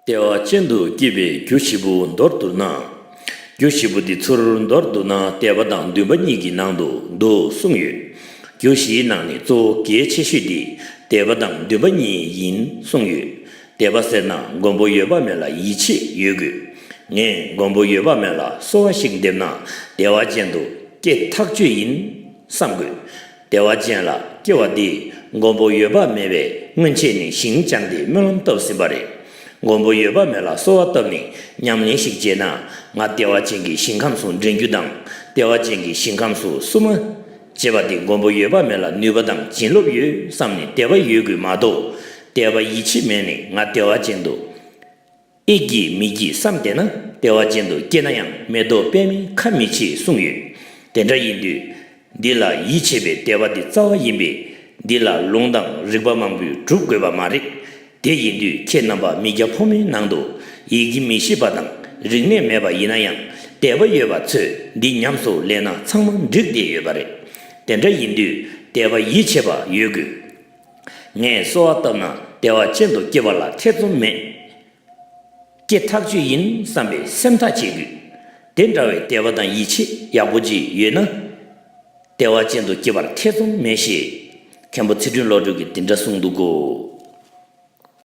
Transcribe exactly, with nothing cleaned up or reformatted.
དལ་བ་ཅན་དུ་སྐྱེས་པའི་རྒྱུ་བཞི་པོ་མདོར་བསྡུ་ན། རྒྱུ་བཞི་པོ་འདི་ཚུར་མདོར་བསྡུ་ན་དད་པ་དང་འདུན་པ་གཉིས་ཀྱི་ནང་དུ་འདུ་གསུངས་ཡོད། རྒྱུ་བཞིའི་ནང་ནས་གཙོ་བོ་གལ་ཆེ་ཤོས་འདི་དད་པ་དང་འདུན་པ་གཉིས་ཡིན་གསུངས་ཡོད། དད་པ་ཟེར་ན་མགོན་པོ་འོད་དཔག་མེད་ལ་ཡིད་ཆེས་ཡོད་དགོས། ངས་མགོན་པོ་འོད་དཔག་མེད་ལ་གསོལ་བ་ཞིག་འདེབས་ན་དལ་བ་ཅན་དུ་སྐྱེ་ཐག་ཆོད་ཡིན་བསམ་དགོས། དལ་བ་ཅན་ལ་སྐྱེ་བ་འདི་མགོན་པོ་འོད་དཔག་མེད་པས་སྔོན་ཆད་ནས་ཞིང་བཅངས་ཏེ་སྨོན་ལམ་བཏབ་ཟིན་པ་རེད། མགོན་པོ་འོད་དཔག་མེད་ལ་གསོལ་བ་བཏབ་ནས་ཉམས་ལེན་ཞིག་བྱས་ན་ང་དལ་བ་ཅན་གྱི་ཞིང་ཁམས་སུ་འདྲེན་རྒྱུ་དང་དལ་བ་ཅན་གྱི་ཞིང་ཁམས་སུ་བསུ་མ་བྱེད་པ་འདི་མགོན་པོ་འོད་དཔག་མེད་ལ་ནུས་པ་དང་བྱིན་རླབས་ཡོད་བསམ་ནས་དད་པ་ཡོད་དགོས་མ་གཏོགས་དད་པ་ཡིད་ཆེས་མེད་ནས་ང་དལ་བ་ཅན་དུ་ཨེ་སྐྱིད་མི་སྐྱིད་བསམ་བསྡད་ན་དལ་བ་ཅན་དུ་སྐྱེས་ན་ཡང་མེ་ཏོག་པདྨའི་ཁ་མི་ཕྱེ་གསུངས་ཡོད། དེ་འདྲ་ཡིན་དུས། འདི་ལ་ཡིད་ཆེས་པའི་དད་པ་འདི་རྩ་བ་ཡིན་པས། འདི་ལ་ལུང་དང་རིགས་པ་མང་པོས་སྒྲུབ་དགོས་པ་མ་རེད། དེ་ཡིན་དུས་ཁྱེད་རྣམ་པ་མི་སྐྱ་ཕོ་མོའི་ནང་དུ་ཡི་གེ་མི་ཤེས་པ་དང་རིག་གནས་མེད་པ་ཡིན་ན་ཡང་དད་པ་ཡོད་པ་ཚོས་འདི་ཉམས་སུ་ལེན་ན་ཚང་མ་འགྲིག་བསྡད་ཡོད་པ་རེད། དེ་འདྲ་ཡིན་དུས་དད་པ་ཡིད་ཆེས་པ་ཡོད་དགོས། ངས་གསོལ་བ་བཏབ་ན་དལ་བ་ཅན་དུ་སྐྱེ་བ་ལ་ཐེ་ཚོམ་མེད། སྐྱེ་ཐག་ཆོད་ཡིན་བསམ་པའི་སེམས་ཐག་བཅད་དགོས། དེ་འདྲ་བའི་དད་པ་དང་ཡིད་ཆེས་ཡག་པོ་ཅིག་ཡོད་ན། དལ་བ་ཅན་དུ་སྐྱེ་བར་ཐེ་ཚོམ་མེད་ཞེས། མཁན་པོ་ཚེ་སྒྲོན་བློ་གྲོས་ཀྱིས་དེ་འདྲ་གསུངས་འདུག་གོ།